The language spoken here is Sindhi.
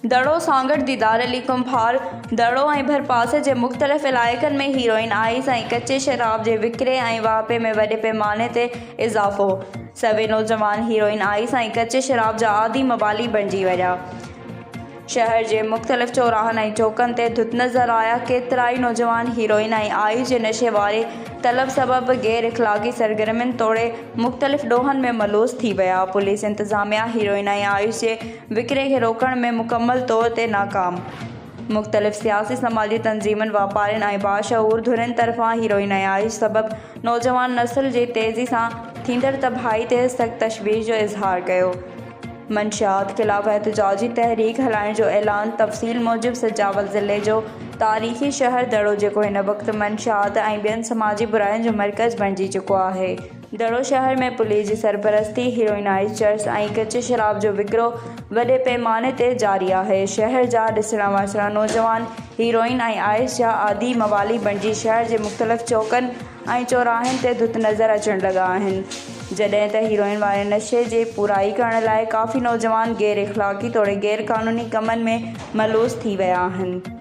دڙو، سانگهڙ، ديدار علي ڪنڀار، دڙو ۽ ڀرپاسي جي مختلف علائقن ۾ هيروئن، آئس ۽ ڪچي شراب جي وڪري ۽ واهپي ۾ وڏي پيماني تي اضافو، سوين نوجوان هيروئن، آئس ۽ ڪچي شراب جا عادي موالي بڻجي ويا. شهر جي مختلف چوراهن ۽ چوڪن تي ڌت نظر آيا، ڪيترائي نوجوان هيروئن ۽ آئس جي نشي واري طلب سبب غير اخلاقي سرگرمين توڙي مختلف ڏوهن ۾ ملوث ٿي ويا، پوليس انتظاميا هيروئن ۽ آئس جي وڪري کي روڪڻ ۾ مڪمل طور تي ناڪام. مختلف سياسي سماجي تنظيمن، واپارين ۽ باشعور ڌرين طرفان هيروئن ۽ آئس سبب نوجوان نسل جي تيزي سان ٿيندڙ تباهي تي سخت تشويش جو اظهار ڪيو. منشيات خلاف احتجاجي تحريڪ هلائڻ جو اعلان تفصيل موجب سجاول ضلعي جو تاريخي شهر دڙو جيڪو هن وقت منشيات ۽ ٻين سماجي براين جو مرڪز بڻجي چڪو آهي. دڙو شهر ۾ پوليس جي سرپرستي هيروئن آئس چرس ۽ ڪچي شراب جو وڪرو وڏي پيماني تي جاري آهي. شهر جا ڏسڻا وائسڻا نوجوان هيروئن ۽ آئس جا عادي موالي بڻجي شهر جي مختلف چوڪن ۽ چوراهن تي ڌت نظر اچڻ لڳا آهن، جڏهن ته هيروئن واري نشي جي پورائي ڪرڻ لاء ڪافي نوجوان غير اخلاقي توڙي غير قانوني ڪمن ۾ ملوث ٿي ويا آهن.